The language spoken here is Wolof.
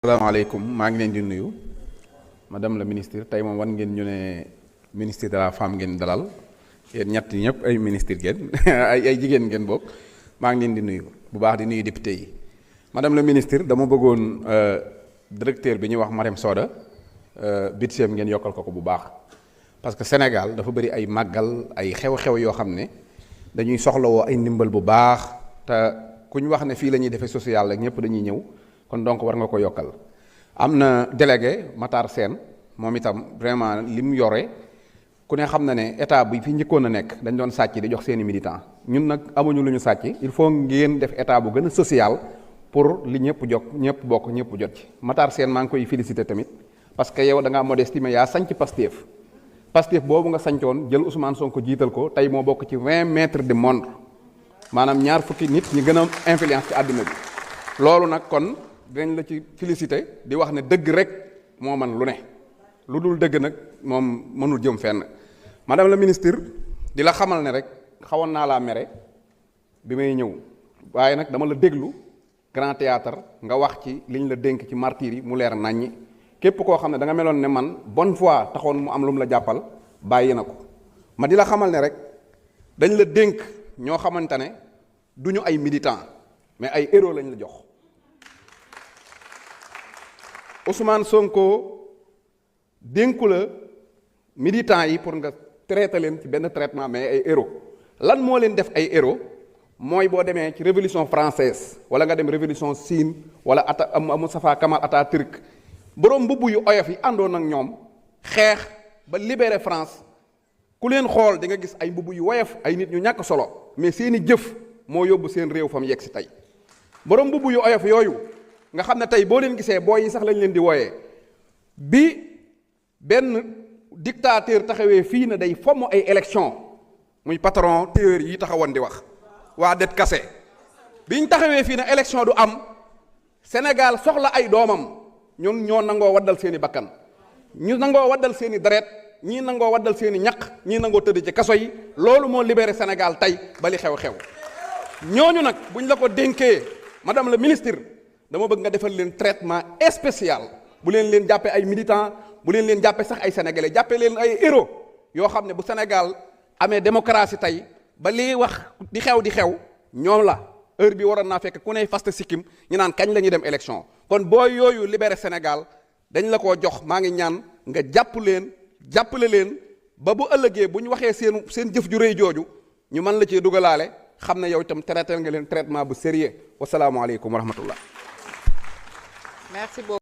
asalaamaaleykum maa ngi leen di nuyu madame la ministre tey moom wan ngeen ñu ne ministre de la femme ngeen dalal yéen ñett ñëpp ay ministre ngeen ay jigéen ngeen bokk maa ngi leen di nuyu bu baax di nuyu député yi madame la ministre dama bëggoon directeur bi ñuy wax Marème Soda budget ngeen yokkal ko bu baax parce que Sénégal dafa bëri ay màggal ay xew-xew yoo xam ne dañuy soxlawoo ay ndimbal bu baax te ku ñu wax ne fii la ñuy defee social rek ñëpp dañuy ñëw. kon donc war nga ko yokkal am na délégué Matar Sène moom itam vraiment li mu yore ku ne xam na ne état bi fi njëkkoon a nekk dañ doon sàcc di jox seeni militant ñun nag amuñu lu ñu sàcc il faut ngeen def état bu gën a social pour li ñëpp jot ñëpp bokk ñëpp jot ci Matar Sène maa ngi koy félicité tamit parce que yow da ngaa modeste mais yaa sanc Pastef boobu nga sancoon jël Ousmane Sonko jiital ko tey moo bokk ci 20 mètres de monde maanaam ñaar fukki nit ñi gën a influence ci àdduna bi loolu nag kon dinañ la ci félicité di wax ne dëgg rek moo man lu ne lu dul dëgg nag moom mënul jëm fenn madame la ministre di la xamal ne rek xawoon naa laa mere bi may ñëw waaye nag dama la déglu grand théâtre nga wax ci liñ la dénk ci martyrs yi mu leer naññi képp koo xam ne da nga meloon ne man bonne foi taxoon mu am lu mu la jàppal bàyyi na ko ma di la xamal ne rek dañ la dénk ñoo xamante ne du ñu ay militants mais ay héros lañ la jox Ousmane Sonko dénku la militants yi pour nga traité leen ci benn traitement mais ay héros lan moo leen def ay héros mooy boo demee ci révolution française wala nga dem révolution Chine wala Moustapha Kamal Atatürk borom mbubb yu oyof yi àndoon ak ñoom xeex ba libérer France ku leen xool di nga gis ay mbubb yu woyof ay nit ñu ñàkk solo mais seeni jëf moo yóbbu seen réew fa mu yegg si tey borom mbubb yu oyof yooyu nga xam ne tey boo leen gisee booy yi sax lañ leen di wooyee bi benn dictateur taxawee fii na day fomm ay élection muy patron téer yi taxawoon di wax waa det kase biñ taxawee fii na élection du am Sénégal soxla ay doomam ñun ñoo nangoo waddal seeni bakkan ñu nangoo waddal seeni deret ñii nangoo waddal seeni ñaq ñii nangoo tëdd ci kaso yi loolu moo libéré Sénégal tey bali xew-xew ñooñu nag buñ la ko dénkee madame la ministre dama bëgg nga defal leen traitement spécial bu leen jàppee ay militants bu leen jàppee sax ay sénégalais jàppee leen ay héros yoo xam ne bu Sénégal amee démocratie tey ba liy wax di xew ñoom la heure bi waroon naa fekk ku ne faste sikkim ñu naan kañ la ñuy dem élection kon boo yooyu libéré Sénégal dañ la koo jox maa ngi ñaan nga jàppale leen ba bu ëllëgee bu ñu waxee seen jëf ju rëy jooju ñu mën la cee dugalaale xam ne yow itam traité nga leen traitement bu sérieux wasalaamualeykum wa rahmatullah. Merci beaucoup.